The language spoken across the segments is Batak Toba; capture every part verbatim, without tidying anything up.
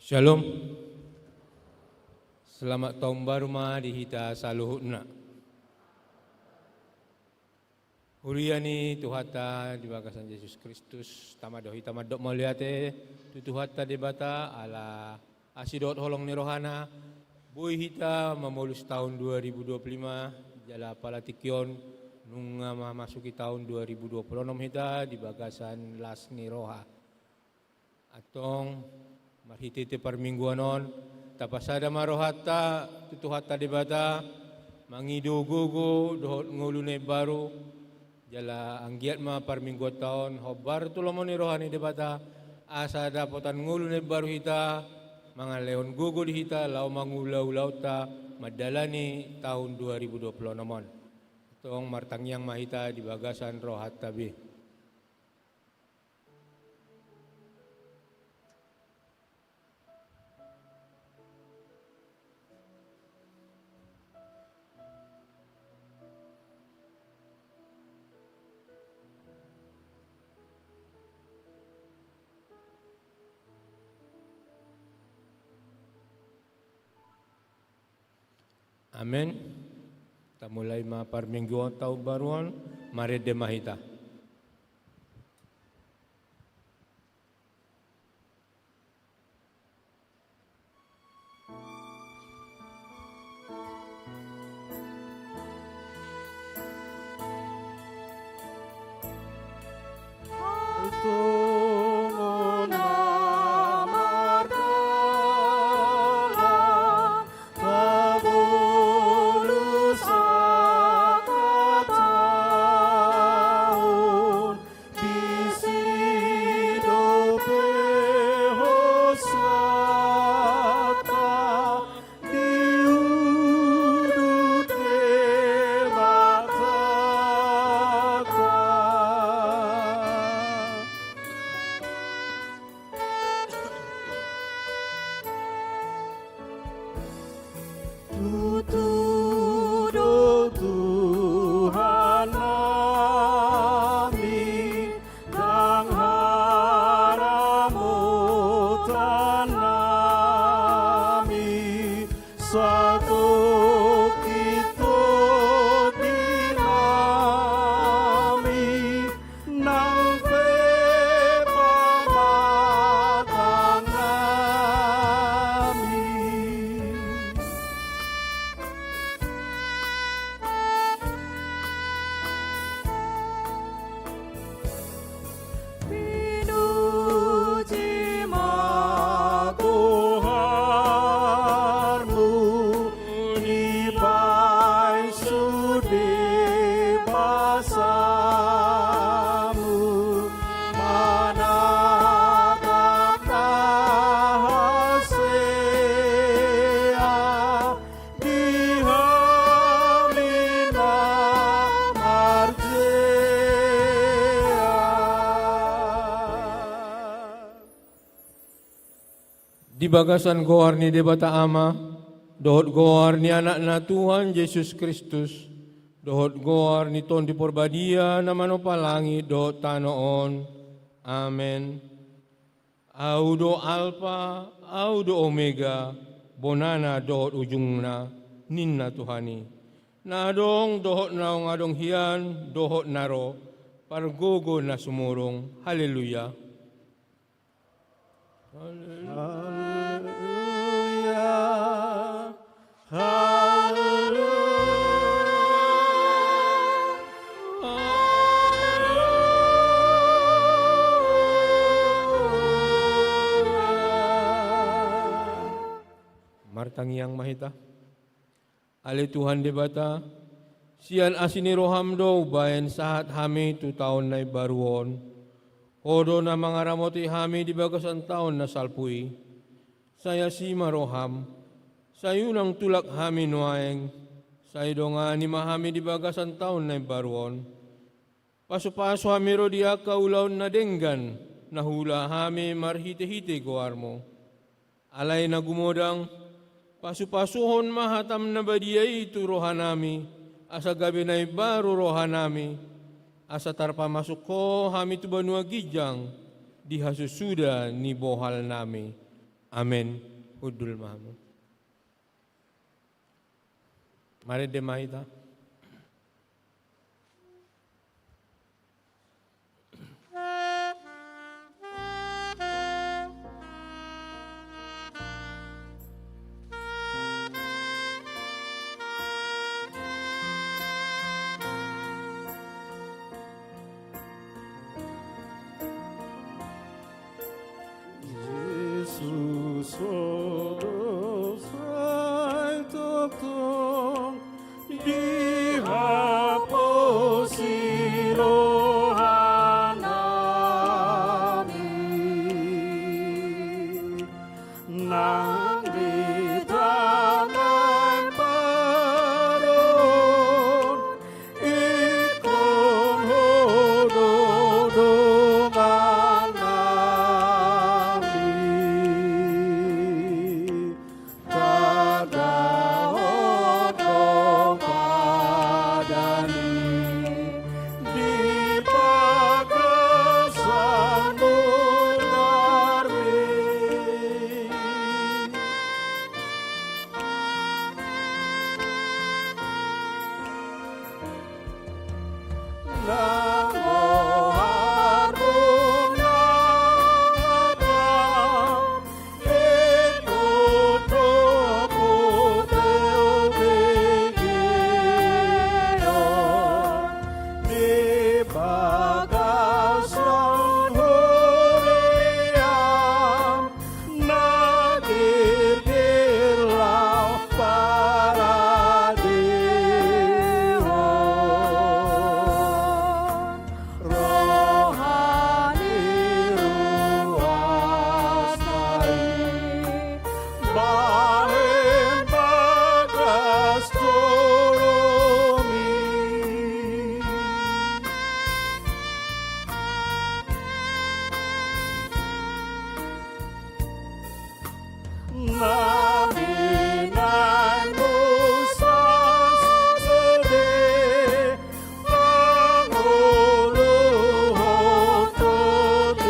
Shalom. Selamat tahun baru ma di hita saluhutna. Huria ni Tuhanta di bagasan Jesus Kristus, tama do hita mandok mauliate tu Tuhanta Debata ala asi dohot holong ni rohana, boi hita mamolus tahun dua ribu dua puluh lima, jala pala tingki on nunga mamasuki tahun dua ribu dua puluh enam hita di bagasan las ni roha. Antong, marhitehite parmingguan on, tapasada ma rohanta tu Tuhanta Debata, mangido gogo dohot ngolu na imbaru, jala anggiat ma parmingguanta on hombar tu lomo ni roha ni Debata, asa dapotan ngolu na imbaru hita, mangalehon gogo di hita laho mangula ulaonta mandalani tahun dua ribu dua puluh enam on. Antong martangiang ma hita di bagasan rohanta be. Amen. Tamulai ma parmingguon tahun baru on, marende ma hita. Tutu do Tuhan nami, ndang haram otan nami, satongkin tondi nami, nang pe pamatang nami. Pinuji ma goarmu, dipainsude basamu, manatap na hasea di hami na marjea. Di bagasan goar ni Debata Ama, dohot goar ni Anakna Tuhan Jesus Kristus, dohot goar ni Tondi Porbadia na manopa langit dohot tano on. Amen. Ahu do Alpa, Ahu do Omega, bonana dohot ujungna, ninna Tuhan i. Na adong dohot naung adong hian, dohot na ro, pargogo na sumurung. Haleluya. Haleluya. Haleluya. Martangiang ma hita. Ale Tuhan Debata, sian asi ni roham do umbahen sahat hami tu taon na imbaru on. Ho do na mangaramoti hami di bagasan taon na salpu i. Sai asi ma roham, sai unang tulak hami nuaeng, sai dongani ma hami di bagasan taon na imbaru on. Pasupasu hami ro di angka ulaon na denggan, na huula hami marhitehite goarmu. Alai na gumodang, pasupasuhon ma hatam na badia i tu rohanami, asa gabe na imbaru rohanami, asa tarpamasuk ho hami tu banua ginjang, di hasusuda ni bohalnami. Amen. Hundul ma hamu. Marende ma hita. Jesus, o do sai tongtong dihaposi rohanami. Nang di tano parbaru on, ingkon Ho do dongannami. Tanda Ho do padani di bagasan munarmi. Nang oharmuna, ingkon do hubege on di bagasan huriam na girgir laho paradehon. Roha ni ruasna i bahen bagas jolomi. Na binahen musang sude pangoluhon tondinami.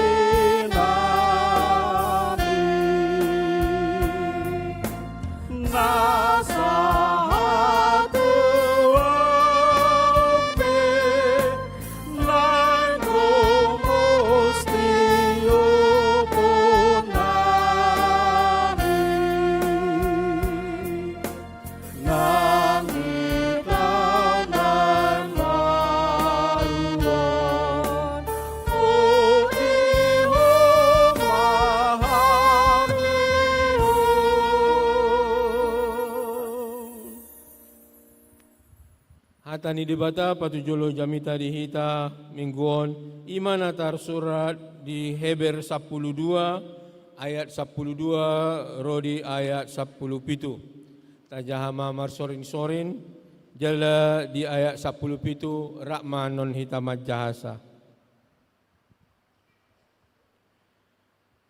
Na sahat tu on pe naeng gomos tioponami. Nang di tano parbaru on, uti Ho ma hami on. Hata ni Debata patujolo jamita di hita minggu on, i ma na tarsurat di Heber sampulu dua, ayat sampulu dua ro di ayat sampulu pitu. Tajaha ma marsorin-sorin, jala di ayat sampulu pitu rap ma annon hita manjahasa.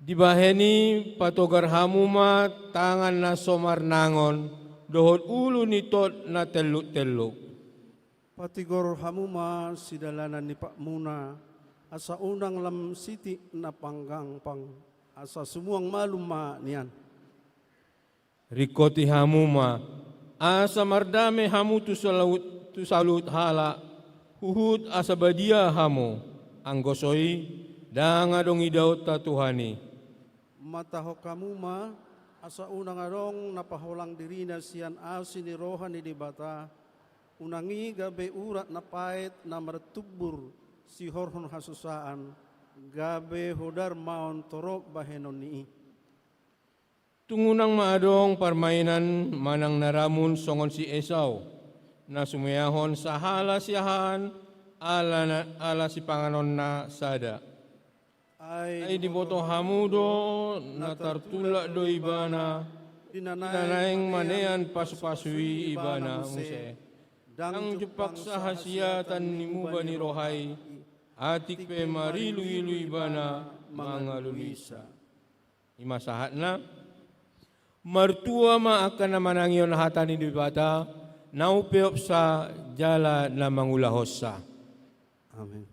Dibahen i patogar hamu ma tangan na so marnangon, dohot ulu ni tot na telluk-telluk. Patigor hamu ma sidalanan ni patmuna, asa unang lam sitik na panggangpang, asa sumuang malum ma nian. Ringkoti hamu ma, asa mardame hamu tu saluhut, tu saluhut halak, huhut asa badia hamu, anggo so i, ndang adong idaonta Tuhan i. Matahon hamu ma, asa unang adong na paholang dirina sian asi ni roha ni Debata, unang i gabe urat na paet na martumbur sihorhon hasusaan, gabe hodarmaon torop bahenon ni i. Tung unang ma adong parmainan manang na ramun songon si Esau, na sumeahon sahala siahaan ala na, ala sipanganonna sada. Ai diboto hamu do na tartulak do ibana, di na naeng manean pasu-pasu i ibana muse. Ndang jumpang sahasiatan ni muba ni roha i, atik pe marilu-ilu ibana mangalului sa. I ma sahatna. Martua ma angka na manangihon hata ni Debata, na umpeopsa jala na mangulahonsa. Amen.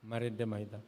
Marende ma hita.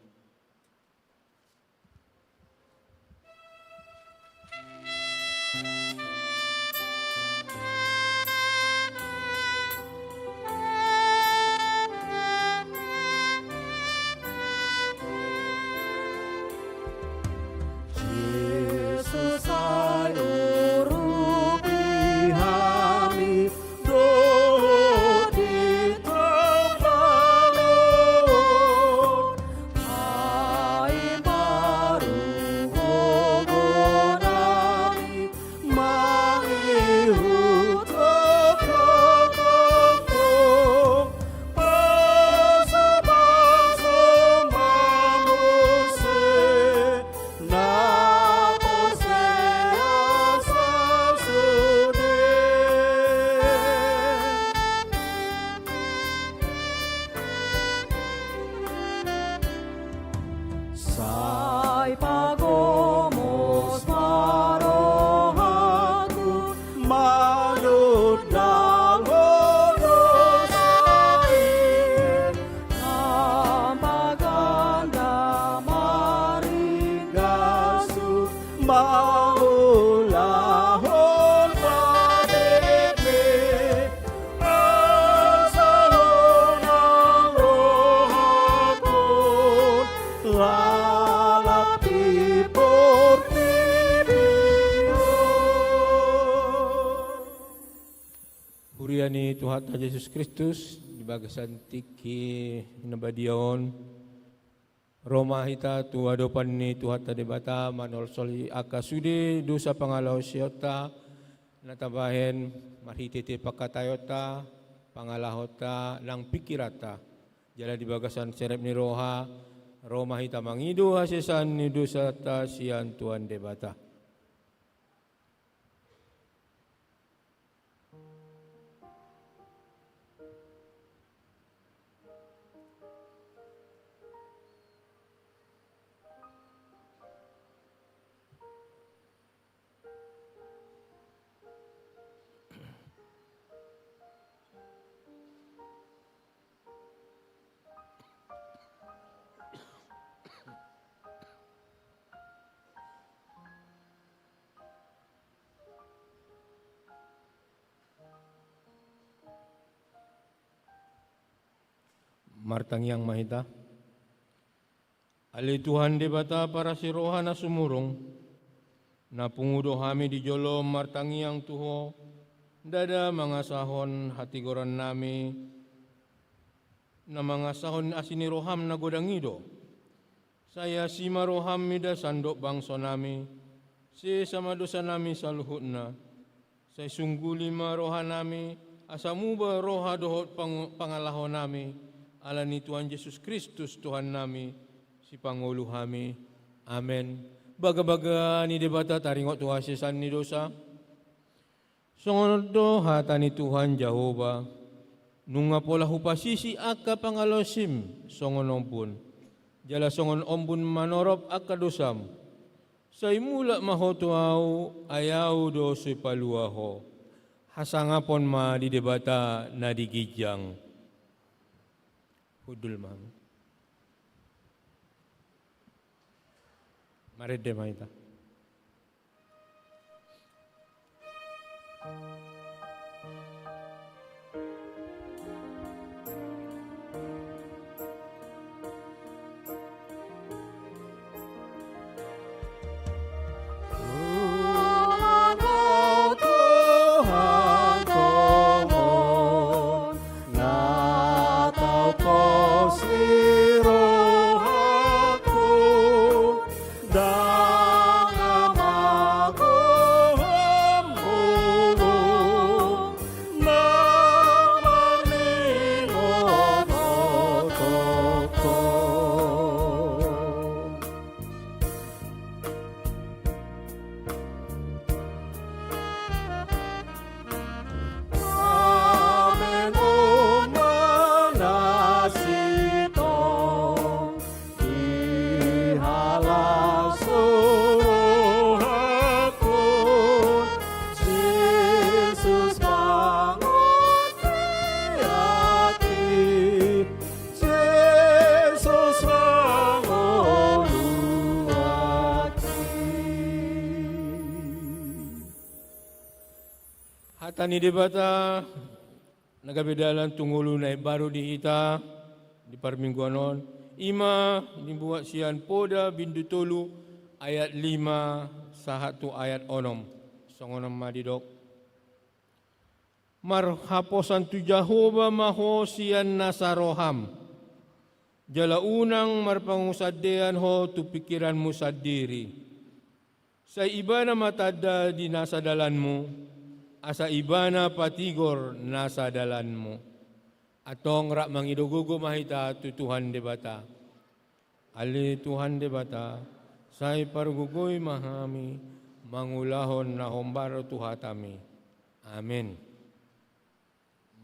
Sai pagomos ma rohangku manundalhon dosa i, naung paganda maringgas tu mangulahon na dengke. Asa lonang rohangku lalap di portibi on. Huria ni Tuhanta Jesus Kristus, di bagasan tingki na badia on, ro ma hita tu adopan ni Tuhanta Debata, manolsoli angka sude dosa pangalaosionta na tabahen marhitehite pangkataionta, pangalahonta nang pingkiranta. Jala di bagasan serep ni roha, ro ma hita mangido hasesaan ni dosanta sian Tuhan Debata. Martangiang ma hita. Ale Tuhan Debata parasi roha na sumurung, na pungu do hami di jolom martangiang tu Ho, ndada mangasahon hatigorannami, na mangasahon asi ni roham na godang i do. Sai asi ma roham mida sandok bangsonami, sesa ma dosanami saluhutna. Sai sungguli ma rohanami, asa muba roha dohot pang-, pangalahonami, ala ni Tuhan Jesus Kristus Tuhannami, Sipangolu hami. Amen. Bagabaga ni Debata taringot tu hasesaan ni dosa. Songon on do hata ni Tuhan Jahowa: Nunga pola hupasisi angka pangalaosim songon ombun, jala songon ombun manorop angka dosam. Sai mulak ma ho tu Ahu, ai Ahu do sipalua ho. Hasangapon ma di Debata na di ginjang. Hundul ma. Marende ma hita. Hata ni Debata na gabe dalan tu ngolu na imbaru di hita di parmingguan on, i ma dibuat sian Poda bindu tolu ayat lima sahat tu ayat onom. Songon on ma didok: Marhaposan tu Jahowa ma ho sian nasa roham, jala unang marpangunsandean ho tu pingkiranmu sandiri. Sai Ibana ma tanda di nasa dalanmu, asa Ibana patigor nasa dalanmu. Antong rap mangido gogo ma hita tu Tuhan Debata. Ale Tuhan Debata, sai pargogoi ma hami mangulahon na hombar tu hataMi. Amen.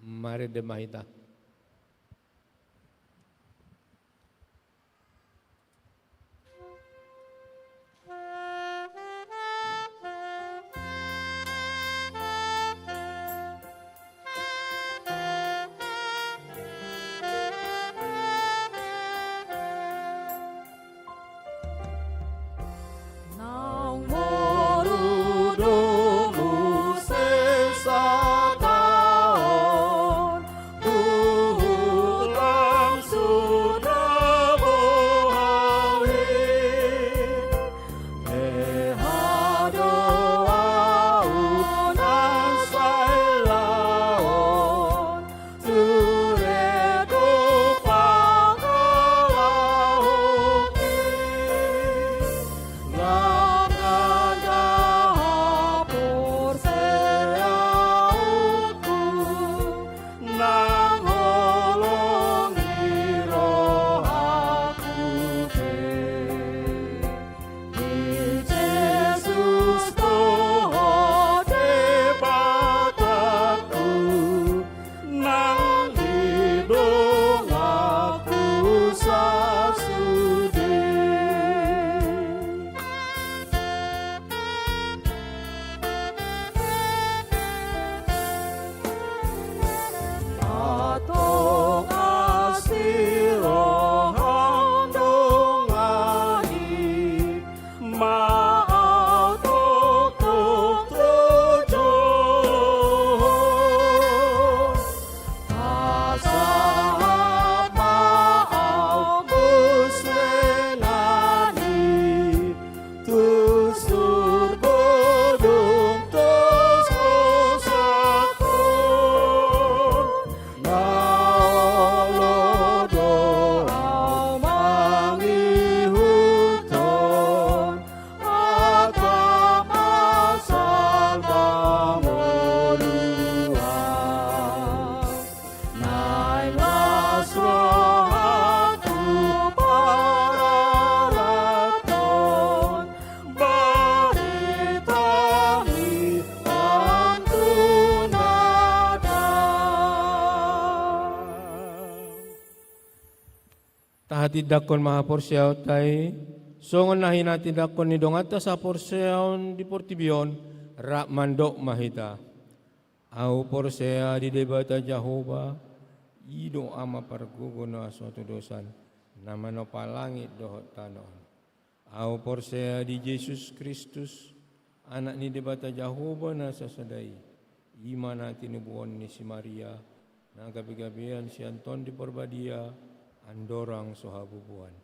Marende ma hita. Tindangkon ma haporseaonta i, songon na hinatindanghon ni donganta saporseaon di portibi on, rap mandok ma hita: Ahu porsea di Debata Jahowa, i do Ama pargogo na so tudosan, na manopa langit dohot tano on. Ahu porsea di Jesus Kristus, Anak ni Debata Jahowa na sasada i, i ma na tinubuhon ni si Maria, na gabegabean sian Tondi Porbadia, andorang so habubuhan.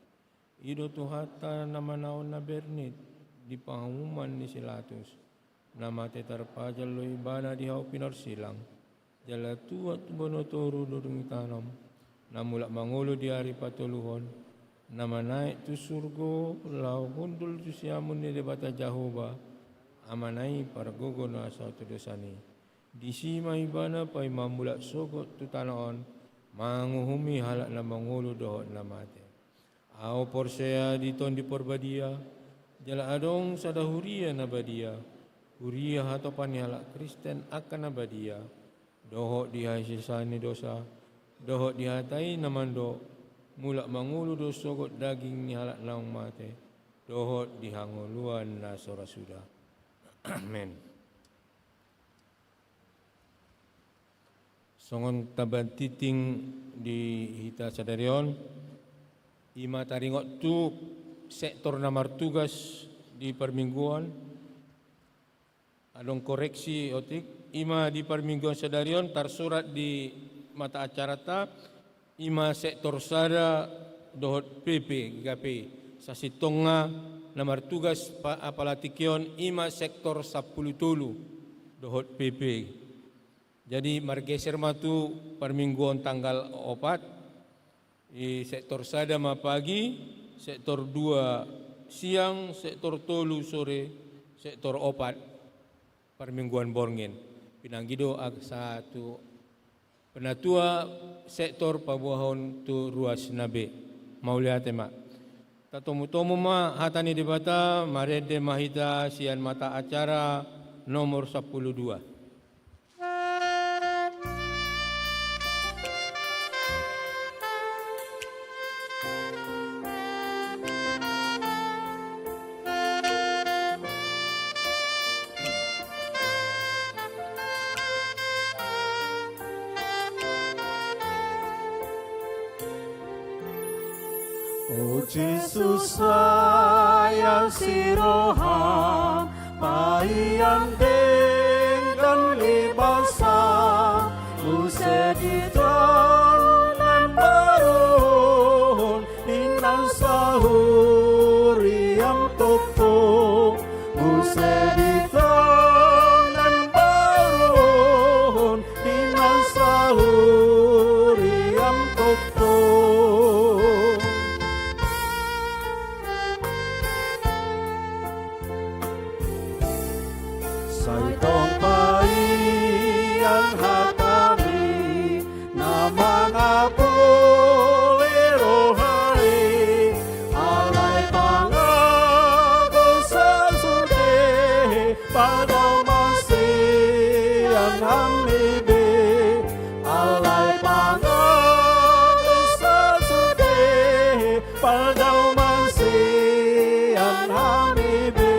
I do Tuhanta na manaon na bernit di panguhuman ni si Latus, na mate tarpajal do Ibana di hau pinorsilang, jala tuat tu banua toru do dung itanom, na mulak mangolu di ari patoluhon, na manaek tu surgo laho hundul tu siamun ni Debata Jahowa, Amana i pargogo na so tudosan i. Disi ma Ibana paima mulak sogot tu tano on, manguhumi halak na mangolu dohot na mate. Ahu porsea di Tondi Porbadia, jala adong sada huria na badia, huria hatopan ni halak Kristen angka na badia, dohot di hasesaan ni dosa, dohot di hata i na mandok: Mulak mangolu do sogot daging ni halak naung mate, dohot di hangoluan na so ra suda. Amen. Songon tamba tinting di hita sadari on, i ma taringot tu sektor na martugas di parmingguan. Adong koreksi otik, i ma di parmingguan sadari on tarsurat di mata acaranta, i ma sektor sada dohot P P G K P. Sasintongna na martugas pa-, apala tingki on, i ma sektor sampulu tolu dohot P P. Jadi margeser ma tu parmingguan tanggal opat, i sektor sada ma pagi, sektor dua siang, sektor tolu sore, sektor opat parmingguan borngin. Pinanggi do asa tu penatua sektor paboahon tu ruasna be. Mauliate ma. Tatomutomu ma hata ni Debata, marende ma hita sian mata acara nomor sampulu dua. O Jesus, sayang si roham, paiham denggan libasam, muse di tongan baruhon, inang sahuriam tongtong, muse di tongan baruhon, inang sahuriam tongtong. Sai tong paiham hatami, na mangapuli roha i, alai pangago sasude, pardao ma sian hami be, alai pangago sasude, pardao ma sian hami be.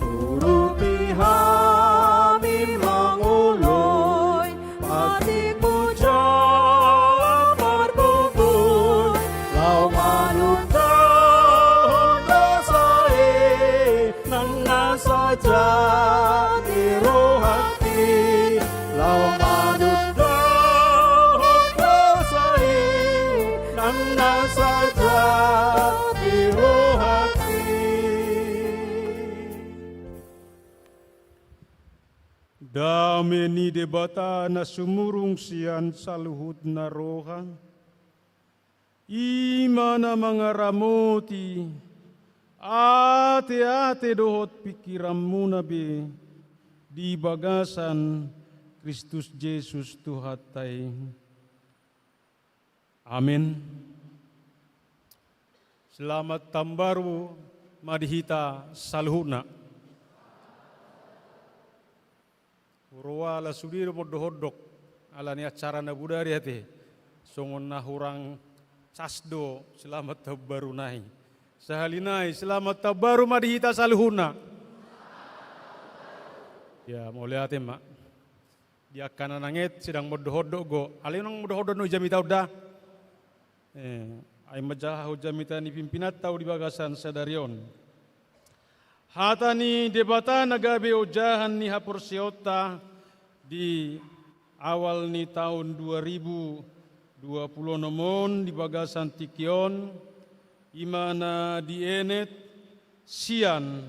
Urupi hami mangoloi, patikmu jala parbubui, laho manundalhon dosa i, nang na sajat di rohangki, laho manundalhon dosa i, nang na sajat di rohangki. Dame ni Debata na sumurung sian saluhutna roha, i ma na mangaramoti ateate dohot pingkiranmuna be di bagasan Kristus Jesus Tuhanta i. Amen. Selamat tahun baru ma di hita saluhutna. Huroa ala sude do mondok-ondok, ala ni acara na bodari ate. Songon na hurang cas do selamat tahun baru nai. Sahali nai, selamat tahun baru ma di hita saluhutna. Ya, mauliate ma. Di angka na nanget sidang mondok-ondok do. Alai unang mondok-ondok do jamita on da. Eh, ai manjaha ho jamita ni pimpinanta di bagasan sadari on. Hata ni Debata na gabe ojahan ni haporseaonta di awal ni taon dua ribu dua pulu onom on di bagasan tingki on, i ma na dienet sian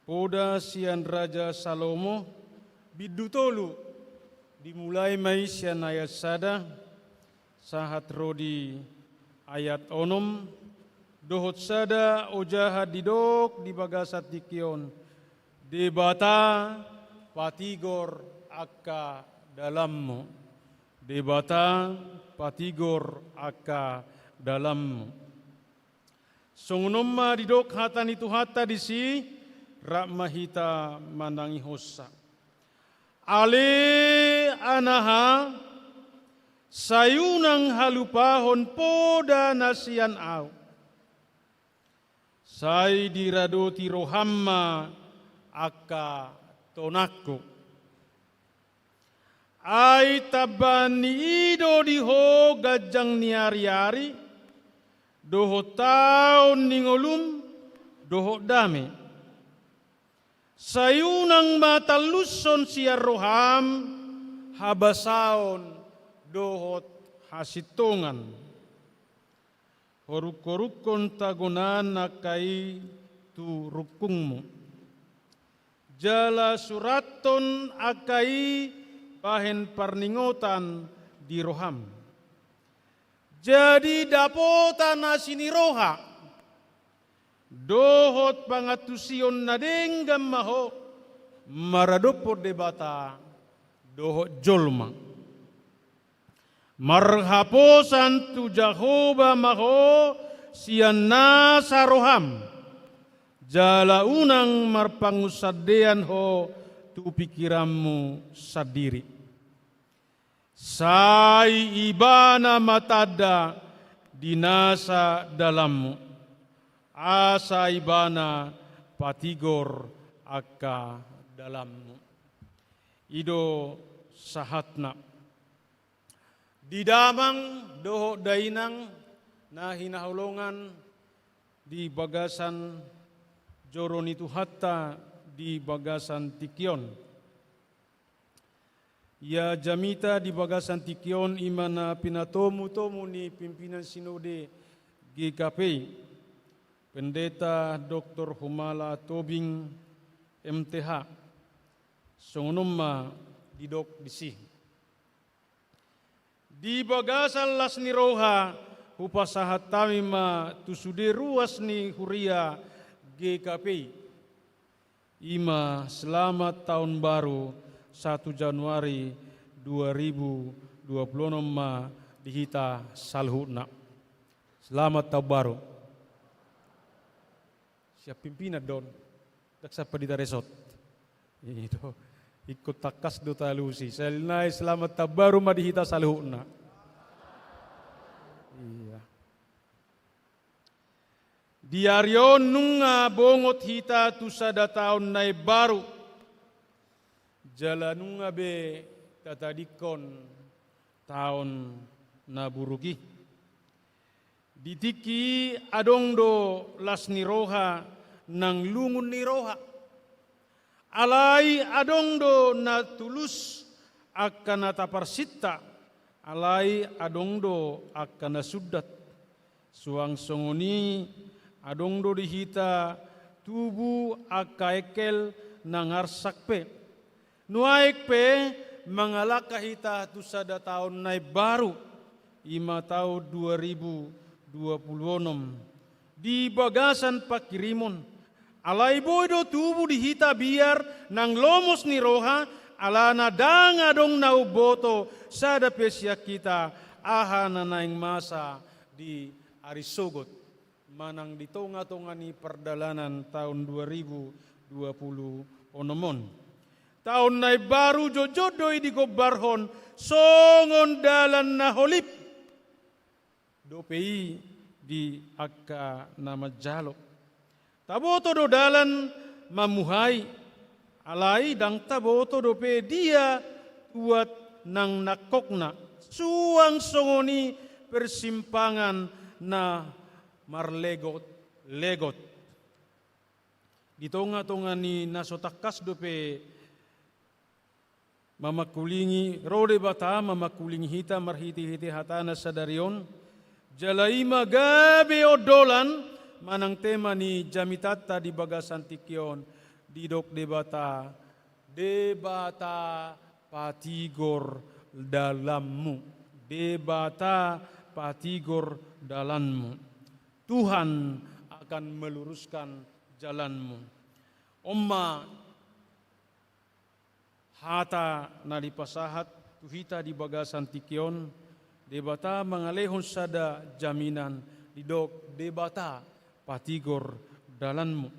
Poda sian Raja Salomo, bindu tolu, dimulai ma i sian ayat sada, sahat ro di ayat onom, dohot sada ojahan didok di bagasan tingki on, Debata patigor angka dalanmu. Debata patigor angka dalanmu. Songon on ma didok hata ni Tuhanta disi, rap ma hita manangihonsa. Ale anaha, sai unang halupahon poda na sian ahu. Sai diradoti roham ma angka tonangku. Ai tamba ni i do di ho ganjang ni ariari, dohot taon ni ngolum, dohot dame. Sai unang ma tallushon sian roham habasaon dohot hasintongan. Horunghorukkon tagonan angka i tu rungkungmu. Jala surathon angka i bahen parningotan di roham. Jadi dapotan asi ni roha dohot pangantusion na denggan ma ho maradophon Debata dohot jolma. Marhaposan tu Jahowa ma ho sian nasa roham, jala unang marpangunsandean ho tu pingkiranmu sandiri. Sai Ibana ma tanda di nasa dalanmu, asa Ibana patigor angka dalanmu. I do sahatna. Di damang dohot dainang na hinaholongan di bagasan joro ni Tuhanta di bagasan tingki on. Ia jamita di bagasan tingki on i ma na pinatomutomu ni pimpinan Sinode G K P I, Pendeta Doktor Humala Tobing, M T H. Songon on ma didok disi. Di bagasan las ni roha, hupasahat hami ma tu sude ruas ni huria G K P I. I ma selamat tahun baru satu Januari dua ribu dua puluh enam ma di hita saluhutna. Selamat tahun baru. Siap pimpinan do on. Ndang siap Pandita Resort. I do. Ingkon tangkas do talusi. Sahali nai selamat tahun baru ma di hita saluhutna. Iya. Di ari on nunga bongot hita tu sada taon na imbaru. Jala nunga be tatadingkon taon na buruk i. Di tingki i adong do las ni roha nang lungun ni roha. Alai adong do na tulus angka na taparsinta, alai adong do angka na sundat. Suang songon i adong do di hita tubu angka engkel nang arsak pe. Nuaeng pe mangalangka hita tu sada taon na imbaru, i ma taon dua ribu dua puluh onom. Di bagasan pangkirimon, alai boi do tubu di hita biar nang lomos ni roha, alana ndang adong na umboto sada pe sian hita aha na naeng masa di ari sogot manang di tongatonga ni pardalanan taon dua ribu dua puluh onom on. Taon na imbaru jotjot do i digombarhon songon dalan na holip dope i di angka na manjalo. Taboto do dalan mamuhai, alai ndang taboto dope dia tuat nang nangkokna, suang songon i persimpangan na marlegot-legot. Di tonga-tonga ni na so tangkas dope mamangkulingi, ro Debata mamangkulingi hita marhite-hite hatana sadari on, jala i ma gabe ondolan manang tema ni jamitanta di bagasan tingki on, didok Debata, Debata patigor dalanmu, Debata patigor dalanmu. Tuhan akan meluruskan jalanmu. On ma hata na dipasahat tu hita di bagasan tingki on, Debata mangalehon sada jaminan, didok Debata patigor dalanmu.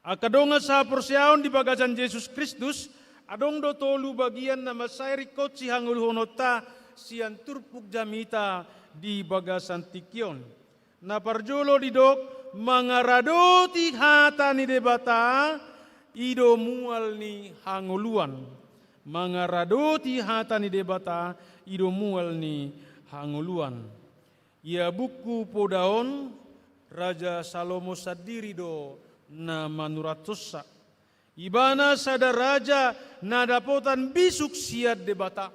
Angka dongan sahaporseaon di bagasan Jesus Kristus, adong do tolu bagian na mansai ringkot sihangoluhononta sian turpuk jamita di bagasan tingki on. Na parjolo didok, mangaradoti hata ni Debata, i do mual ni hangoluan. Mangaradoti hata ni Debata, i do mual ni hangoluan. Ia buku poda on, Raja Salomo sandiri do na manurathonsa. Ibana sada raja na dapotan bisuk sian Debata.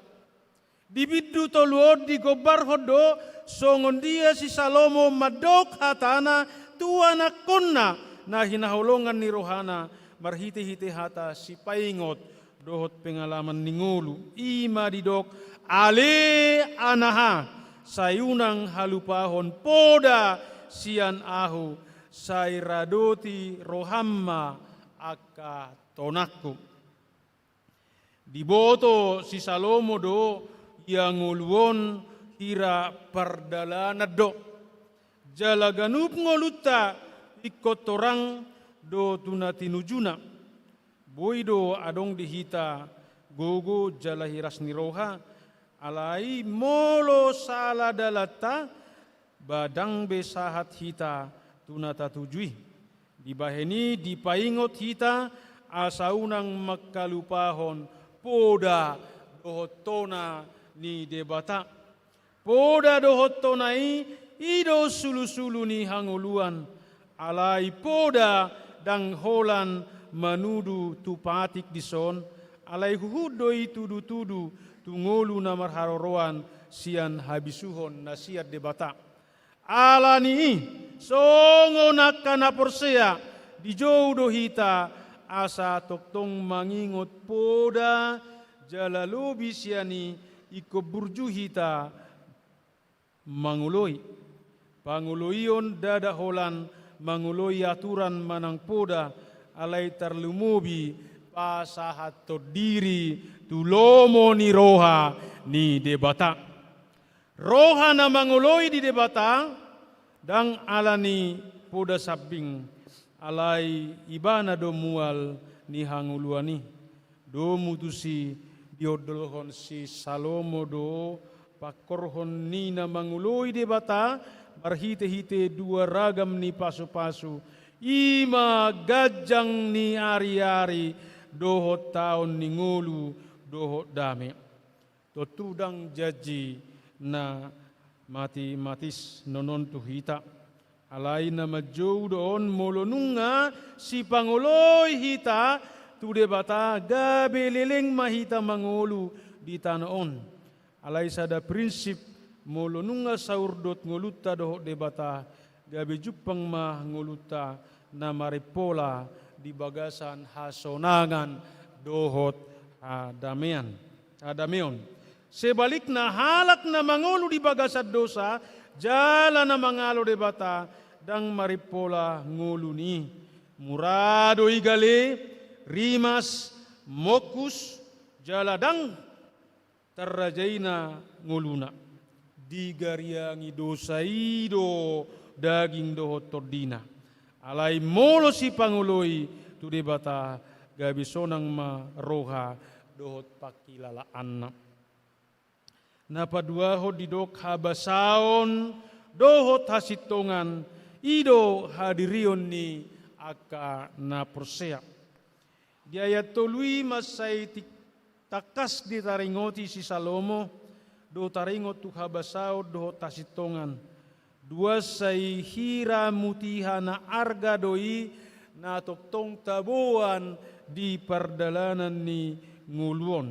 Di bindu tolu on digombarhon do songon dia si Salomo mandok hatana tu anakkonna na hinaholongan ni rohana marhite-hite hata sipaingot dohot pengalaman ni ngolu. I ma didok, ale anaha, sai unang halupahon poda sian ahu, sai radoti roham ma angka tonangku. Diboto si Salomo do ia ngolu on hira pardalanan do. Jala ganup ngolunta ingkon torang do tu na tinujuna. Boi do adong di hita gogo jala hiras ni roha, alai molo sala dalanta, ba ndang be sahat hita tu na tatuju i. Dibahen i dipaingot hita asa unang mangkalupahon poda dohot tona ni Debata. Poda dohot tona i, i do sulusulu ni hangoluan. Alai poda ndang holan manudu tu patik dison, alai huhut do i tudutudu tu ngolu na marharoroan sian habisuhon na sian Debata. Ala ni i, songon angka na porsea, dijou do hita asa tongtong mangingot poda, jala lobi sian i ingkon burju hita mangoloi. Pangoloion ndada holan mangoloi aturan manang poda, alai tarlumobi pasahathon diri tu lomo ni roha ni Debata. Roha na mangoloi di Debata, ndang ala ni poda sambing, alai ibana do mual ni hangoluan i. Domu tusi diondolhon si Salomo do pangkorhon ni na mangoloi Debata marhitehite dua ragam ni pasupasu, i ma ganjang ni ariari dohot taon ni ngolu dohot dame. Tontu ndang janji na matematis nonon tu hita. Alai na manjou do on molo nunga sipangoloi hita tu Debata, gabe leleng ma hita mangolu di tano on. Alai sada prinsip, molo nunga saurdot ngolunta dohot Debata, gabe jumpang ma ngolunta na marimpola di bagasan hasonangan dohot hadamean, hadameon. Sebalikna, halak na mangolu di bagasan dosa jala na mangalo Debata, ndang marimpola ngolu ni i. Mura do i gale, rimas, mongkus, jala ndang tarrajaina ngoluna. Digariangi dosa i do daging dohot tondina. Alai molo sipangoloi tu Debata, gabe sonang ma roha dohot pangkilalaanna. Na paduahon didok habasaon dohot hasintongan, i do hadirion ni angka na porsea. Di ayat tolu i mansai ti-, tangkas ditaringoti si Salomo do taringot tu habasaon dohot hasintongan. Duansa i hira mutiha na arga do i na tongtong taboan di pardalanan ni ngolu on.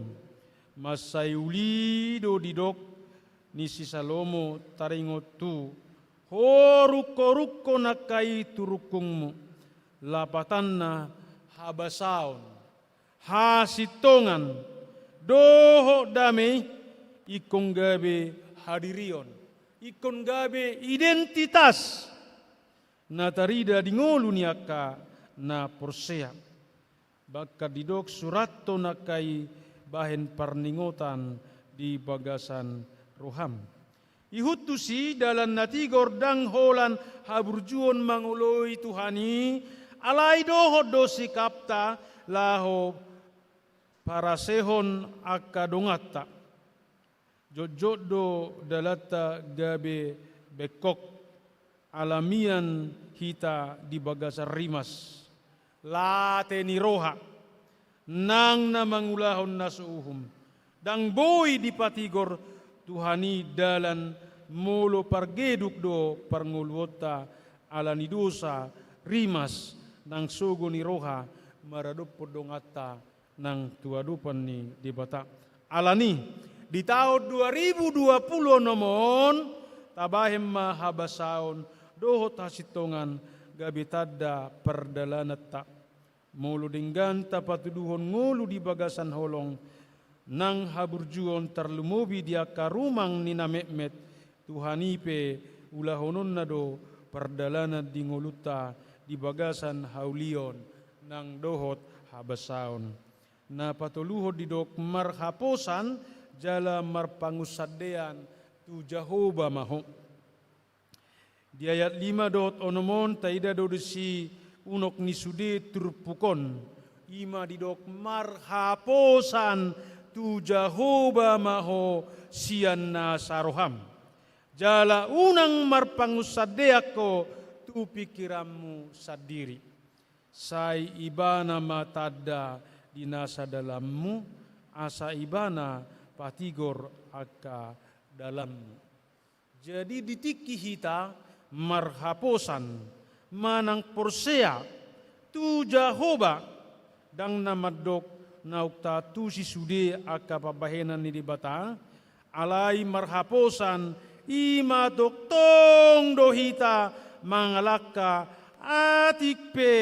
Mansai uli do didok ni si Salomo taringot tu ho rungkorungkon angka i tu rungkungmu, lapatanna habasaon, hasintongan, dohot dame i ingkon gabe hadirion, ingkon gabe identitas na tarida di ngolu ni angka na porsea. Bahkan didok surathon angka i bahen parningotan di bagasan roham. Ihut tusi dalan na tigor ndang holan haburjuon mangoloi Tuhan i, alai dohot do sikapta laho parasehon angka donganta. Jotjot do dalanta gabe bengkok, ala mian hita di bagasan rimas, late ni roha, nang na mangulahon na so uhum. Ndang boi dipatigor Tuhan i dalan molo pargeduk do parngoluonta ala ni dosa, rimas, nang sogo ni roha maradophon donganta nang tu adopan ni Debata. Alani, di taon dua ribu dua pulu onom on, tabahen ma habasaon dohot hasintongan gabe tanda pardalananta. Molo denggan tapatuduhon ngolu di bagasan holong, nang haburjuon tarlumobi di angka rumang ni na metmet, Tuhan i pe ulahononna do pardalanan di ngolunta di bagasan haulion nang dohot habasaon. Na patoluhon didok marhaposan jala marpangunsandean tu Jahowa ma ho. Di ayat lima dohot onom on taida do disi unok ni sude turpuk on. I ma didok marhaposan tu Jahowa ma ho sian nasa roham. Jala unang marpangunsandean ho tu pingkiranmu sandiri. Sai Ibana ma tanda di nasa dalanmu, asa Ibana patigor angka dalanmu. Jadi di tingki hita marhaposan manang porsea tu Jahowa, ndang na mandok naung taantusi sude angka pambahenan ni Debata, alai marhaposan i ma tongtong do hita mangalangka atik pe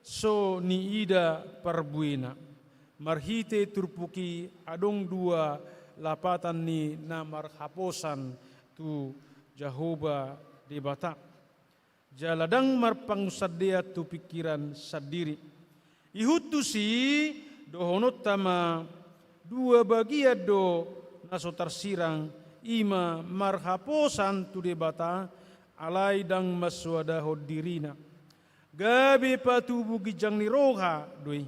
so niida parbuena. Marhite turpuk i adong dua lapatan ni na marhaposan tu Jahowa Debata. Jala ndang marpangunsandean tu pingkiran sandiri. Ihut tusi dohononta ma dua bagian do na so tarsirang, i ma marhaposan tu Debata, alai ndang mansoadahon dirina. Gabe patubu ginjang ni roha do i.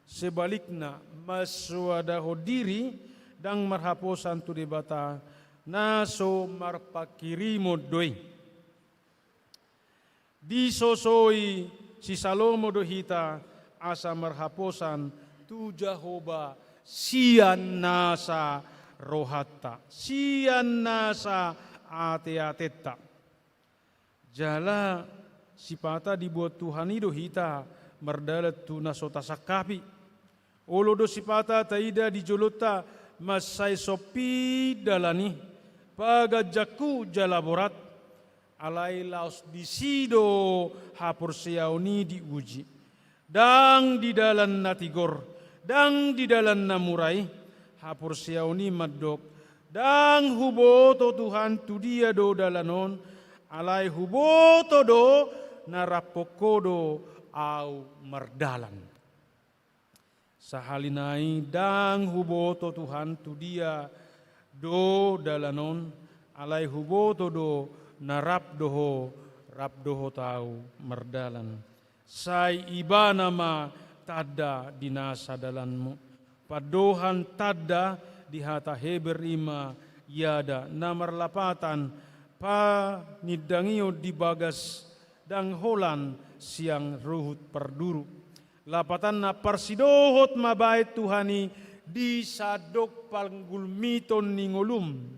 Sebalikna, mansoadahon diri, ndang marhaposan tu Debata, na so marpanghirimon do i. Disosoi si Salomo do hita asa marhaposan tu Jahowa sian nasa rohanta, sian nasa ateatenta. Jala sipata diboan Tuhan i do hita mardalan tu na so tasangkapi. Olo do sipata taida di jolonta mansai sompi dalan i, paganjanghu jala borat, alai laos disi do haporseaon i diuji. Ndang di dalan na tigor, ndang di dalan na mura i, haporseaon i mandok, ndang huboto Tuhan tu dia do dalan on, alai huboto do na rap ho do ahu mardalan. Sahali nai ndang huboto Tuhan tu dia do dalan on, alai huboto do na rap do ho, rap dohot ahu mardalan. Sai Ibana ma tanda di nasa dalanmu. Pandohan tanda di hata Heber i ma yada, na marlapatan panindangion di bagas ndang holan sian ruhut parduru. Lapatanna, parsidohot ma baen Tuhan i di sandok panggulmiton ni ngolum.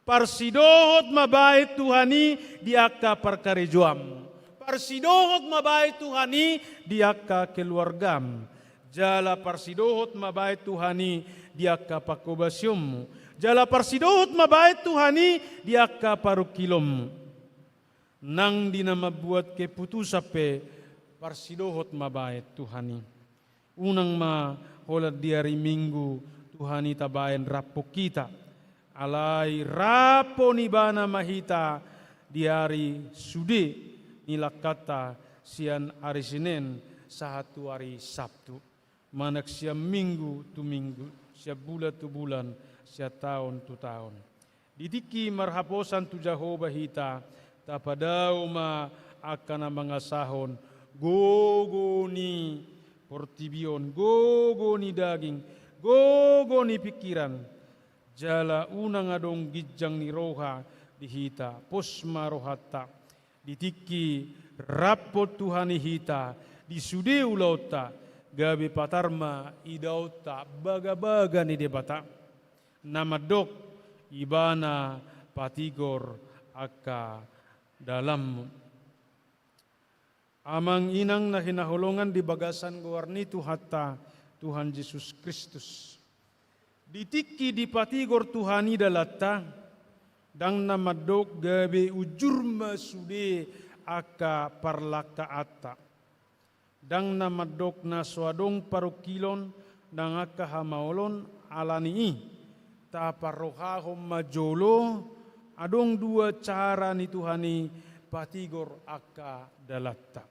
Parsidohot ma baen Tuhan i di angka parkarejoam. Parsidohot ma baen Tuhan i di angka keluargam. Jala parsidohot ma baen Tuhan i di angka panghobasionmu. Jala parsidohot ma baen Tuhan i di angka parungkilonmu. Nang di na mambuat keputusan pe, parsidohot ma baen Tuhan i. Unang ma holan di ari Minggu Tuhan i tabaen raphon hita. Alai raphon Ibana ma hita di ari sude ni langkanta, sian ari Senen sahat tu ari Sabtu. Manang sian minggu tu minggu, sian bulan tu bulan, sian taon tu taon. Di tingki marhaposan tu Jahowa hita, tapadao ma angka na mangasahon gogo ni portibi on, gogo ni daging, gogo ni pingkiran. Jala unang adong ginjang ni roha di hita, pos ma rohanta. Di tingki raphon Tuhan i hita, di sude ulaonta, gabe patar ma idaonta bagabaga ni Debata. Na mandok, Ibana patigor angka dalanmu. Amang inang na hinaholongan di bagasan goar ni Tuhanta, Tuhan Jesus Kristus. Di tingki dipatigor Tuhan i dalanta, ndang na mandok gabe unjur ma sude angka parlangkaanta. Ndang na mandok na so adong parungkilon nang angka hamaolon. Ala ni i, taparrohahon ma jolo, adong dua cara ni Tuhan i patigor angka dalanta.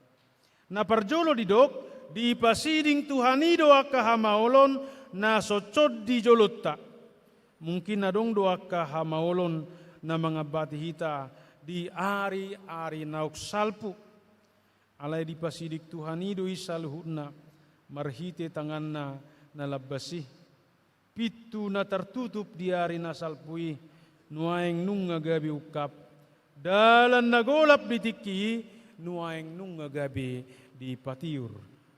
Na parjolo didok, dipasiding Tuhan i do angka hamaolon na songon di jolonta. Mungkin adong do angka hamaolon na mangambati hita di ari-ari naung salpu. Alai dipasiding Tuhan i do i saluhutna, marhite tanganna na lambas i. Pintu na tartutup di ari na salpu i, nuaeng nunga gabe ungkap. Dalan na golap di tingki i, nuaeng nunga gabe dipatiur.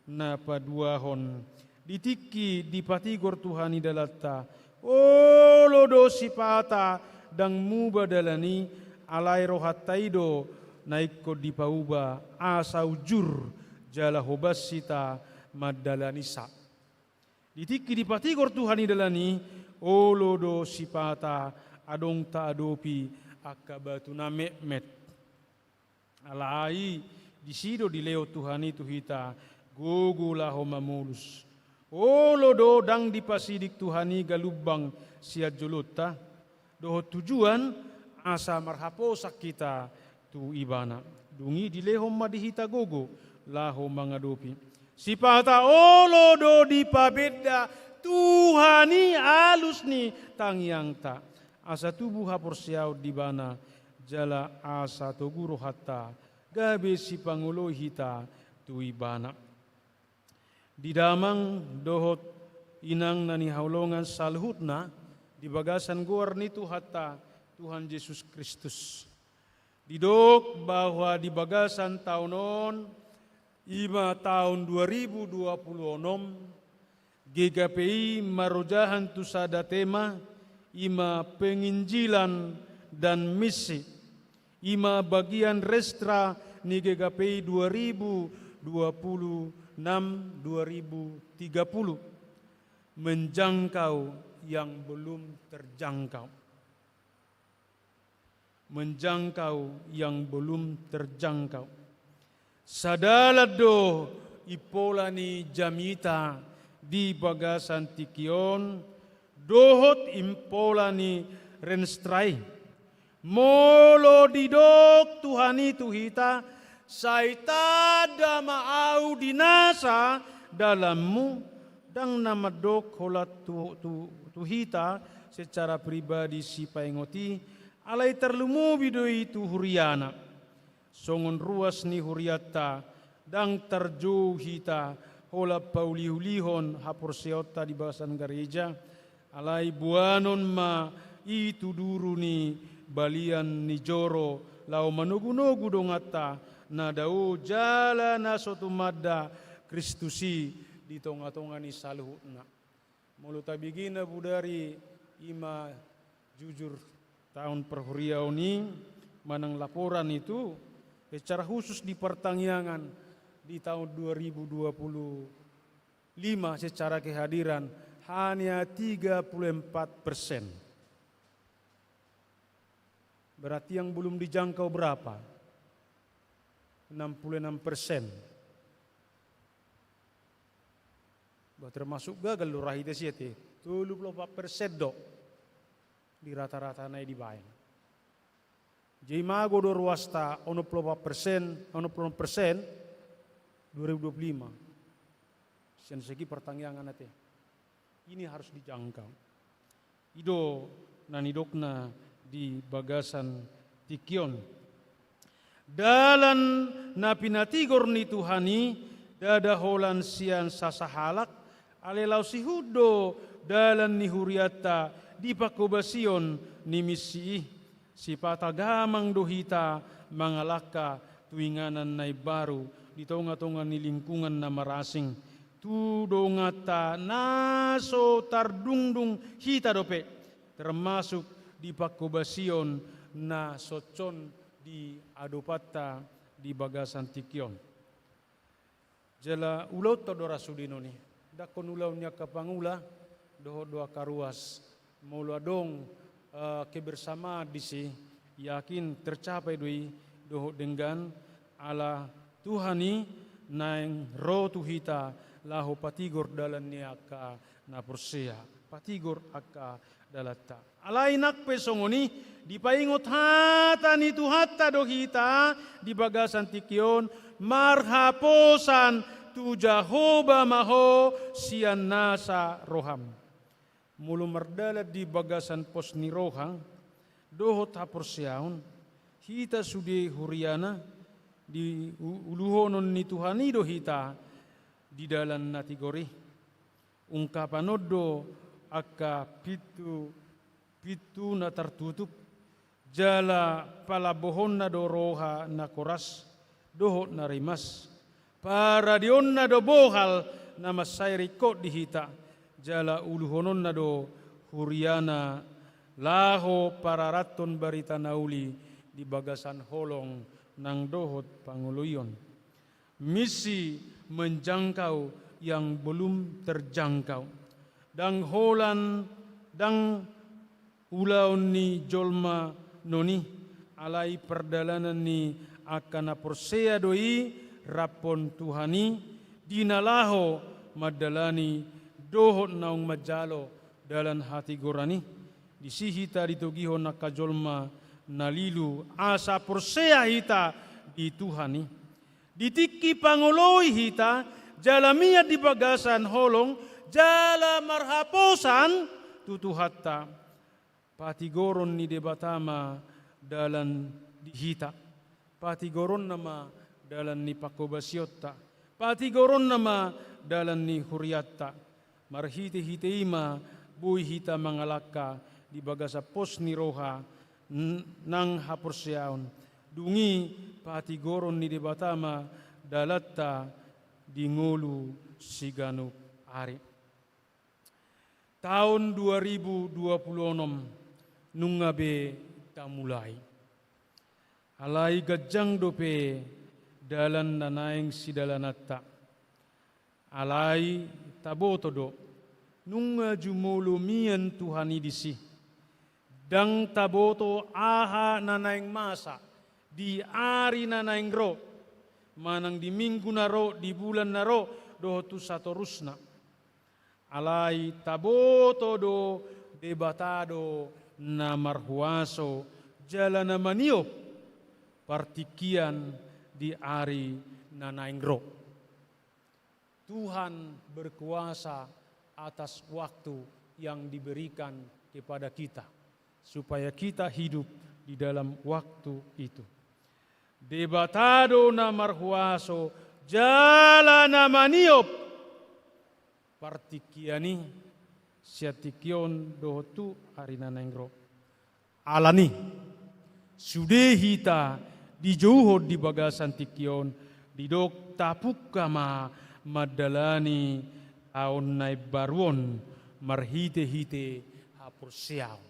Na paduahon, di tingki dipatigor Tuhan i dalanta, olo do sipata ndang muba dalan i, alai rohanta i do na ingkon dipauba, asa unjur jala hobas hita mandalanisa. Di tingki dipatigor Tuhan i dalan i, olo do sipata adong taadopi angka batu na metmet. Alai disi do dilehon Tuhan i tu hita gogo laho mamolus. Olo do ndang dipasiding Tuhan i galumbang sian jolonta, dohot tujuan asa marhaposan hita tu Ibana. Dung i dilehon ma di hita gogo laho mangadopi. Sipata olo do dipabenda Tuhan i alus ni tangiangta, asa tubu haporseaon di Ibana, jala asa togu rohanta gabe sipangoloi hita tu Ibana. Di damang dohot inang na hinaholongan saluhutna di bagasan goar ni Tuhanta, Tuhan Jesus Kristus. Didok bahwa di bagasan taon on, i ma taon dua ribu dua puluh onom, G K P I marojahan tu sada tema, i ma penginjilan dan misi. I ma bagian restra ni G K P I dua ribu dua puluh enam dua ribu tiga puluh. Menjangkau yang belum terjangkau. Menjangkau yang belum terjangkau. Sadalan do impola ni jamita di bagasan tingki on, dohot impola ni restra i. Molo didok Tuhan i tu hita, sai tanda ma ahu di nasa dalanmu, ndang na mandok holan tu, tu, tu hita secara pribadi sipaingot i, alai tarlumobi do i tu huriana. Songon ruas ni hurianta, ndang tarjou hita holan pauliulihon haporseaonta di bagasan gareja, alai boanon ma i tu duru ni balian ni joro, laho manogunogu donganta na dao jala na so tumanda Kristus i di tongatonga ni saluhutna. Molo tabege na bodari i ma jujur taon parhuriaon i manang laporan itu, secara khusus di partangiangan di taon dua ribu dua puluh lima secara kehadiran hanya tiga puluh empat persen. Berarti yang belum dijangkau berapa? Enam puluh enam persen. Bah, termasuk gagal do ra hita sian i, tolu puluh opat persen do di rata-rata na i dibaen. Jadi mago do ruasta onom puluh opat persen, onom puluh enam persen dua ribu dua puluh lima. Sian segi partangiangan ate. Ini harus dijangkau. I do na nidokna di bagasan tingki on. Dalan na pinatigor ni Tuhan i ndada holan sian sasahalak, alai laos ihut do dalan ni hurianta di panghobasion ni misi i. Sipata gamang do hita mangalangka tu inganan na imbaru di tongatonga ni lingkungan na marasing. Tu donganta na so tardungdung hita dope, termasuk di panghobasion na soncon di adopanta di bagasan tingki on. Jala ulaonta do ra sude non i. Ndang ulaon ni angka pangula dohot do angka ruas. Molo adong, eh, kebersamaan disi, yakin tercapai do i dohot denggan, ala Tuhan i naeng ro tu hita laho patigor dalan ni angka na porsea, patigor angka dalanta. Alai nang pe songon i, dipaingot hata ni Tuhanta do hita di bagasan tingki on, marhaposan tu Jahowa ma ho sian nasa roham. Molo mardalan di bagasan pos ni roha dohot haporseaon, hita sude huriana, diuluhonon ni Tuhan i do hita di dalan na tigor i. Ungkapan on do angka pintu, pintu na tartutup, jala palambohonna do roha na koras dohot na rimas, paradeonna do bohal na mansai ringkot di hita, jala uluhononna do huriana laho pararathon barita na uli di bagasan holong nang dohot pangoloion. Misi menjangkau yang belum terjangkau. Ndang holan, ndang ulaon ni jolma non i, alai pardalanan ni angka na porsea do i rap dohot Tuhan i, di na laho mandalani dohot naung manjalo dalan hatigoran i. Disi hita ditogihon angka jolma na lilu asa porsea hita di Tuhan i. Di tingki pangoloi hita, jala mian di bagasan holong, jala marhaposan tu Tuhanta. Patigoron ni Debata ma dalan di hita. Patigoronna ma dalan ni panghobasionta. Patigoronna ma dalan ni hurianta. Marhitehite i ma boi hita mangalangka di bagasan pos ni roha n-, nang haporseaon. Dung i patigoron ni Debata ma dalanta di ngolu siganup ari. Taon dua ribu dua puluh onom nunga be tamulai. Alai ganjang dope dalan na naeng sidalananta. Alai taboto do, nunga jumolo mian Tuhan i disi. Ndang taboto aha na naeng masa di ari na naeng ro, manang di minggu na ro, di bulan na ro, dohot tu satorusna. Alai taboto do Debata do na marhuaso jala na maniop partingkian di ari na naeng ro. Tuhan berkuasa atas waktu yang diberikan kepada kita, supaya kita hidup di dalam waktu itu. Debata do na marhuaso jala na maniop Partingkian i, sian tingki on dohot tu ari na naeng ro. Alani, sude hita dijouhon di bagasan tingki on, didok tapungka ma mandalani taon na imbaru on marhitehite haporseaon,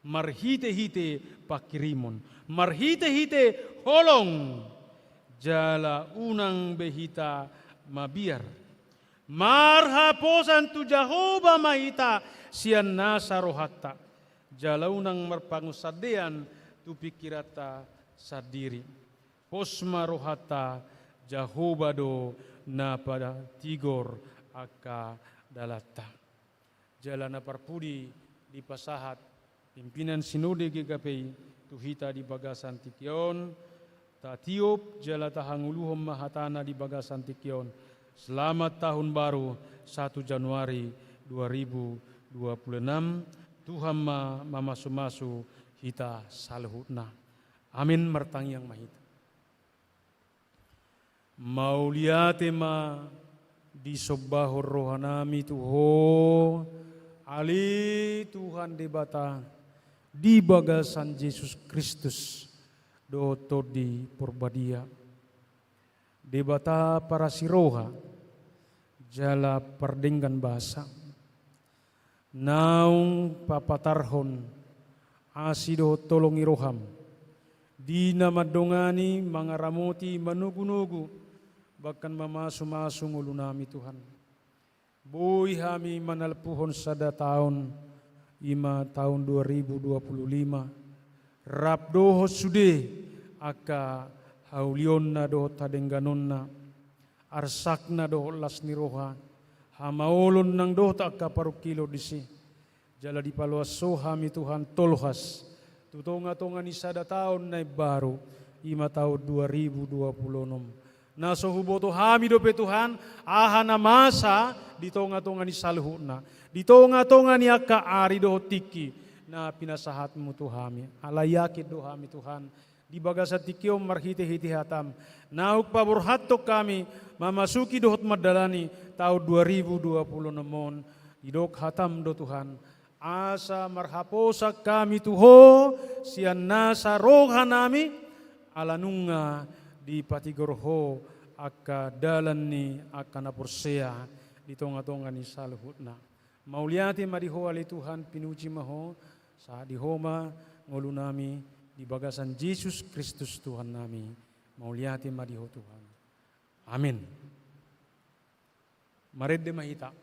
marhitehite panghirimon, marhitehite holong, jala unang be hita mabiar. Marhaposan tu Jahowa ma hita sian nasa rohanta, jala unang marpangunsandean tu pingkiranta sandiri. Pos ma rohanta, Jahowa do na patigor angka dalanta. Jala na parpudi dipasahat pimpinan Sinode G K P I tu hita di bagasan tingki on, tatiop jala tahangoluhon ma hatana di bagasan tingki on. Selamat Tahun Baru, satu Januari dua ribu dua puluh enam. Tuhan ma mamasumasu hita saluhutna. Amin. Martangiang ma hita. Mauliate ma disombahon rohanami tu Ho, ale Tuhan Debata, di bagasan Jesus Kristus dohot Tondi Porbadia. Debata parasi roha jala pardenggan basa, naung papatarhon asi dohot holong ni roham di na mandongani, mangaramoti, manogunogu, bahkan mamasumasu ngolunami, Tuhan. Boi hami manalpuhon sada taon, i ma taon dua ribu dua puluh lima, rap dohot sude angka haulionna dohot hadengganonna, arsakna dohot las ni roha, hamaolon nang dohot angka parungkilon disi. Jala dipaloas Ho hami, Tuhan, tolhas tu tongatonga ni sada taon na imbaru, i ma taon dua ribu dua puluh enam. Na so huboto hami dope, Tuhan, aha na masa di tongatonga ni saluhutna, di tongatonga ni angka ari dohot tingki na pinasahatmu tu hami. Alai yakin do hami, Tuhan, di bagasan tingki on marhitehite hatam, naung paborhathon hami mamasuki dohot mandalani taon dua ribu dua puluh enam on. Didok hatam do, Tuhan, asa marhaposan hami tu Ho sian nasa rohanami, ala nunga dipatigor Ho angka dalan ni angka na porsea di tongatonga ni saluhutna. Mauliate ma di Ho, ale Tuhan, pinuji ma Ho, sahat di Ho ma ngolunami di bagasan Jesus Kristus Tuhannami. Mauliate ma di Ho, Tuhan. Amin. Marende ma hita.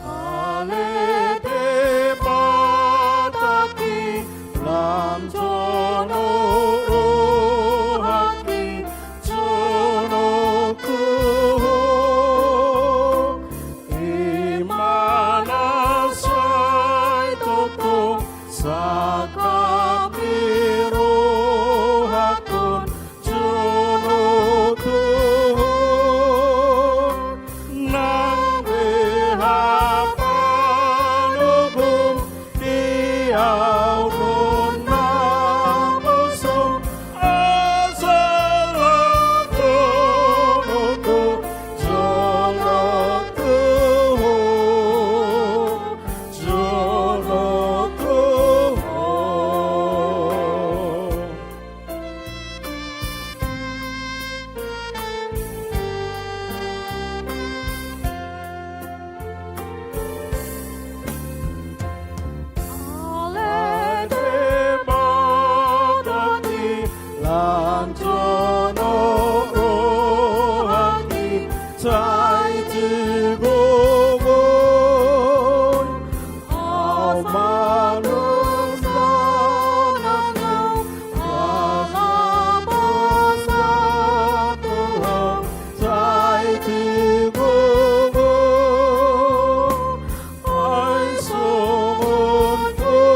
Ale Debata, lam jonok rohangki, jonokku ho. I ma na sai tongtong sangkap ni rohangkon, jonok Tuhan, nang be hapalogom di ahu na poso, asa lam jonok Tuhan, jonok Tuhan, jonok Tuhan. Ale Debata, lam jonok rohangki, sai tigor Ho. Ahu manungsanami, ala poso Tuhan, sai tigor Ho. Ai songon Ho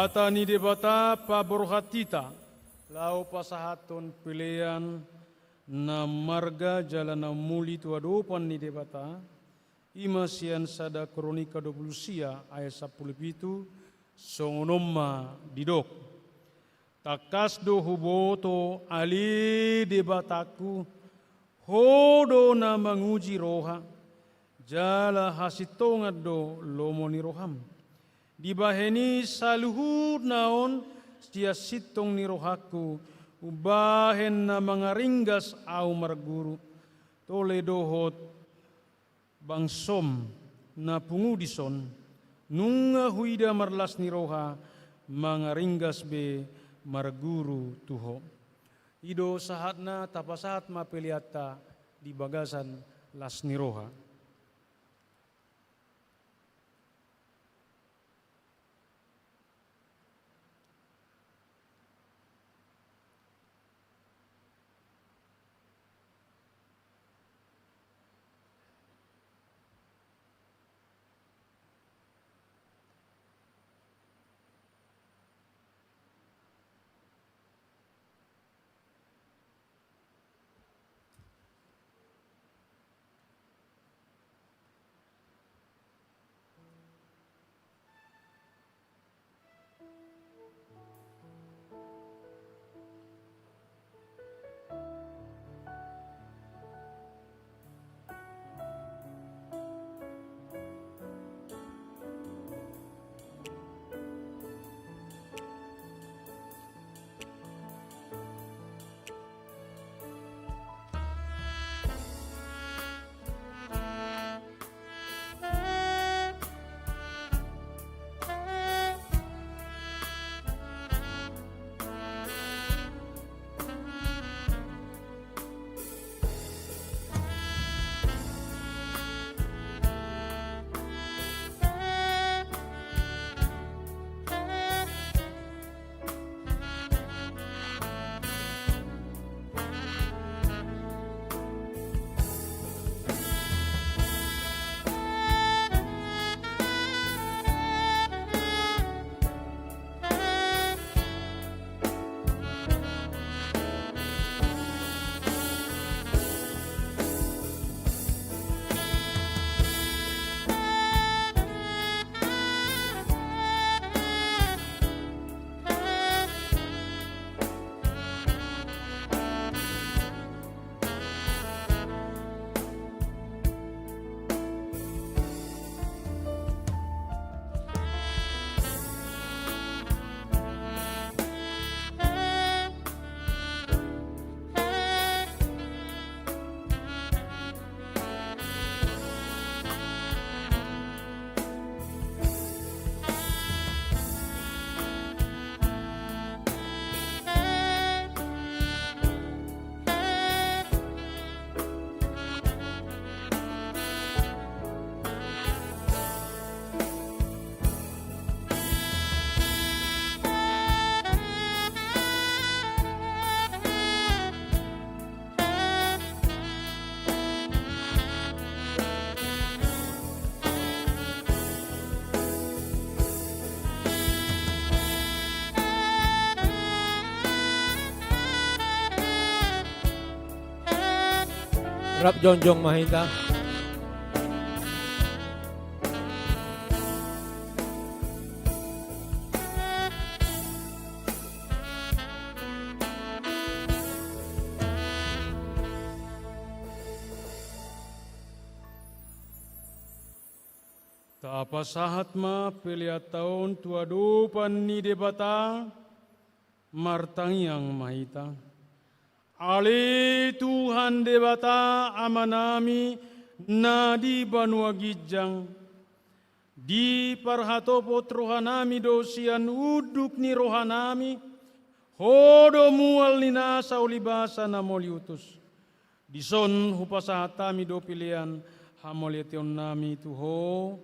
Hata ni Debata paborhat hita, laho pasahathon pelean na marga jala na muli tu adopan ni Debata, i ma sian sada Kronika dua pulu sia ayat sampulu pitu, songon on ma didok. Tangkas do huboto ale Debatangku, Ho do na manguji roha, jala hasintongan do lomo ni roham. Dibahen i saluhutna on sian sintong ni rohangku, umbahen na mangaringgas ahu marguru, tole dohot bangsom na pungu dison, nunga huida marlas ni roha, mangaringgas be marguru tu Ho. I do sahatna, tapasahat ma peleanta di bagasan las ni roha. Rap jongjong ma hita. Tapasahat ma peleanta on tu adopan ni Debata, martangiang ma hita. Ale Tuhan Debata Amanami na di banua ginjang, diparhatopot rohanami do sian unduk ni rohanami, Ho do mual ni nasa ulibasa na mauliutus. Dison hupasahat hami do pelean hamauliatehonnami tu Ho,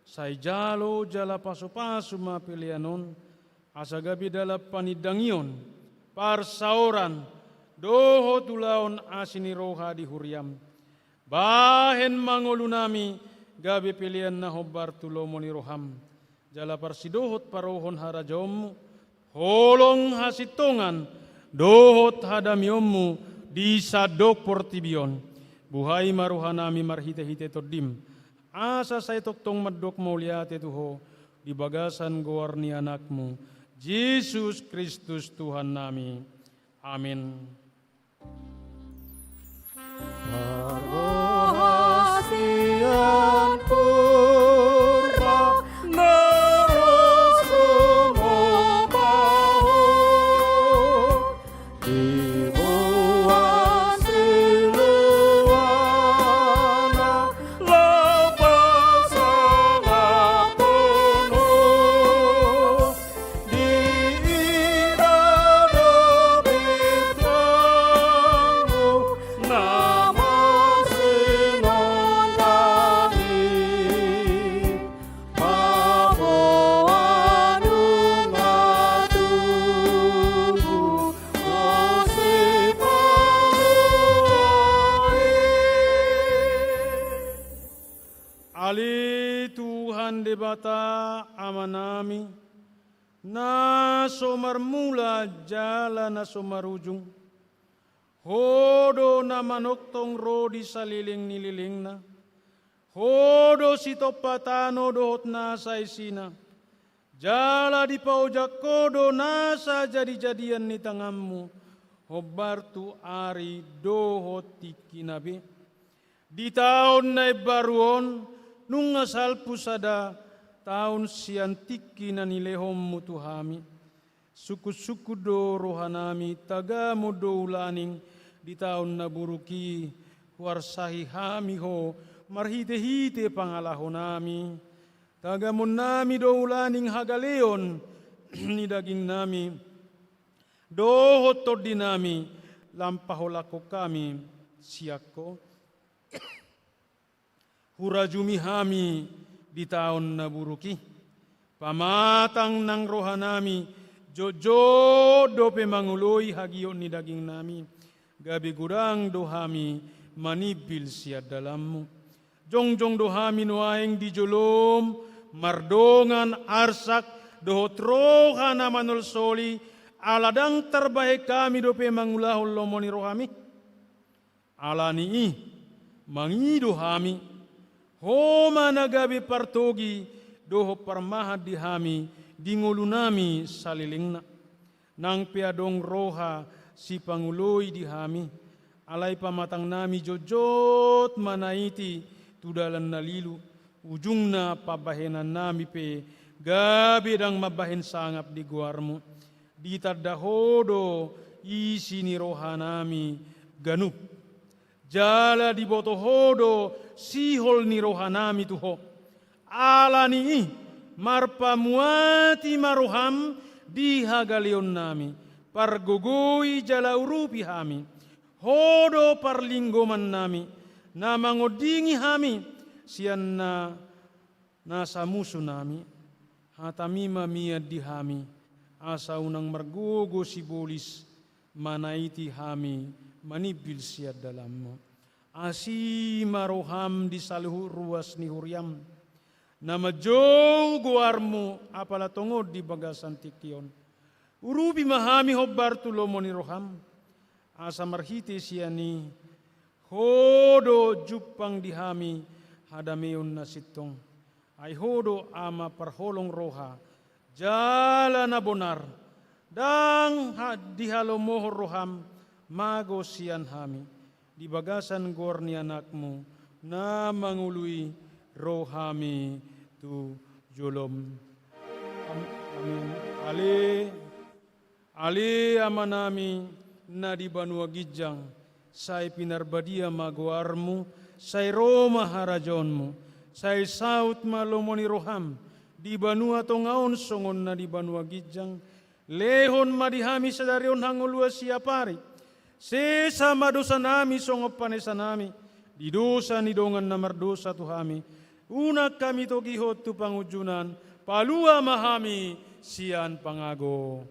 sai jalo jala pasupasu ma pelean on, asa gabe dalan panindangion, parsaoran, dohot ulaon asi ni roha di huriam. Bahen ma ngolunami gabe pelean na hombar tu lomo ni roham. jala parsidohot parohon harajaonmu, holong hasintongan dohot hadameonmu di sandok portibi on. Buhai ma rohanami marhitehite Tondim, asa sai tongtong mandok mauliate tu Ho di bagasan goar ni Anakmu, Jesus Kristus Tuhannami. Amin. Ale Tuhan Debata Amanami, na so marmula jala na so marujung, Ho do na manongtong ro di saleleng ni lelengna. Ho do sitompa tano dohot nasa isina. Jala dipaojak Ho do nasa jadijadian ni tanganmu, hombar tu ari dohot tingkina be. Di taon na imbaru on, nunga salpu sada taon sian tingki na nilehonmu tu hami. Sungkunsungkun do rohanami, tagamon do ulaning di taon na buruk i, huarsahi hami Ho marhitehite pangalahonami. Tagamonnami do ulaning hagaleon ni dagingnami dohot tondinami, lam paholangkon hami sian Ho. Hurajumi hami di taon na buruk i. Pamatang nang rohanami, jotjot dope mangoloi hagiot ni dagingnami, gabe godang do hami manimbil sian dalanmu. Jongjong do hami nuaeng di jolom, mardongan arsak dohot roha na manolsoli, ala ndang tarbahen hami dope mangulahon lomo ni rohami. Ala ni i, mangido hami, Ho ma na gabe partogi dohot parmahan di hami di ngolunami salelengna. Nang pe adong roha sipangoloi di hami, alai pamatangnami jotjot manaiti tu dalan na lilu, ujungna pambahenannami pe gabe ndang mambahen sangap di goarmu. Ditanda Ho do isi ni rohanami ganup. Jala diboto Ho do sihol ni rohanami tu Ho. Ala ni i, marpamuati ma roham di hagaleonnami, pargogoi jala urupi hami. Ho do parlinggomannami, na mangondingi hami sian na nasa musunami. Hatami ma mian di hami, asa unang margogo sibolis manaiti hami manimbil sian dalanmu. Asi ma roham di saluhut ruas ni huriam, na manjou goarmu apala tongon di bagasan tingki on. Urupi ma hami hombar tu lomo ni roham, asa marhite sian i Ho do jumpang di hami hadameon na sintong. Ai Ho do Ama parholong roha, jala na bonar, ndang ha-, dihalomohon roham mago sian hami, di bagasan goar ni Anakmu, na mangului rohami tu jolom. Am-, amin. Ale, ale Amanami na di banua ginjang, sai pinarbadia ma goarmu, sai ro ma harajaonmu, sai saut ma lomo ni roham, di banua tonga on songon na di banua ginjang. Lehon ma di hami sadari on hangoluan siapari. Sesa ma dosanami songon panesanami di dosa ni dongan na mardosa tu hami. Unang hami togihon tu pangunjunan, palua ma hami sian pangago.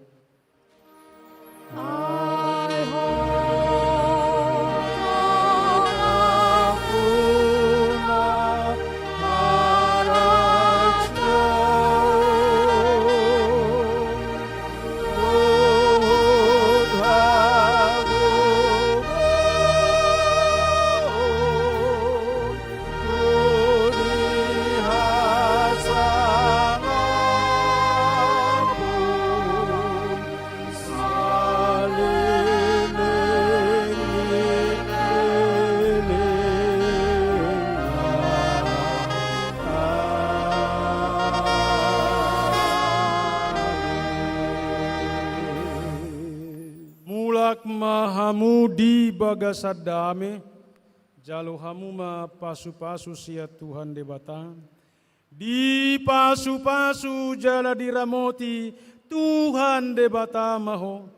ma hamu di bagasan dame, jalo hamu ma pasu-pasu sian Tuhan Debata. Dipasu-pasu jala diramoti Tuhan Debata ma ho.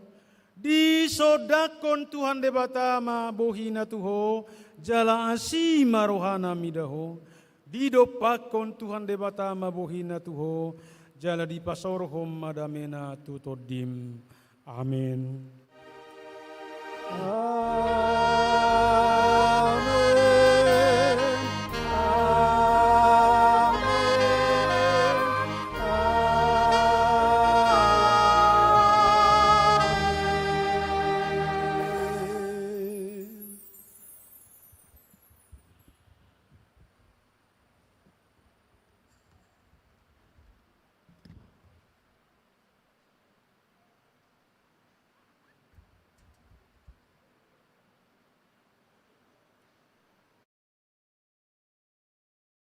Disondangkon Tuhan Debata ma bohina tu ho, jala asi ma rohana mida ho. Didompakkon Tuhan Debata ma bohina tu ho, jala dipasaorhon ma damena tu tondim. Amen.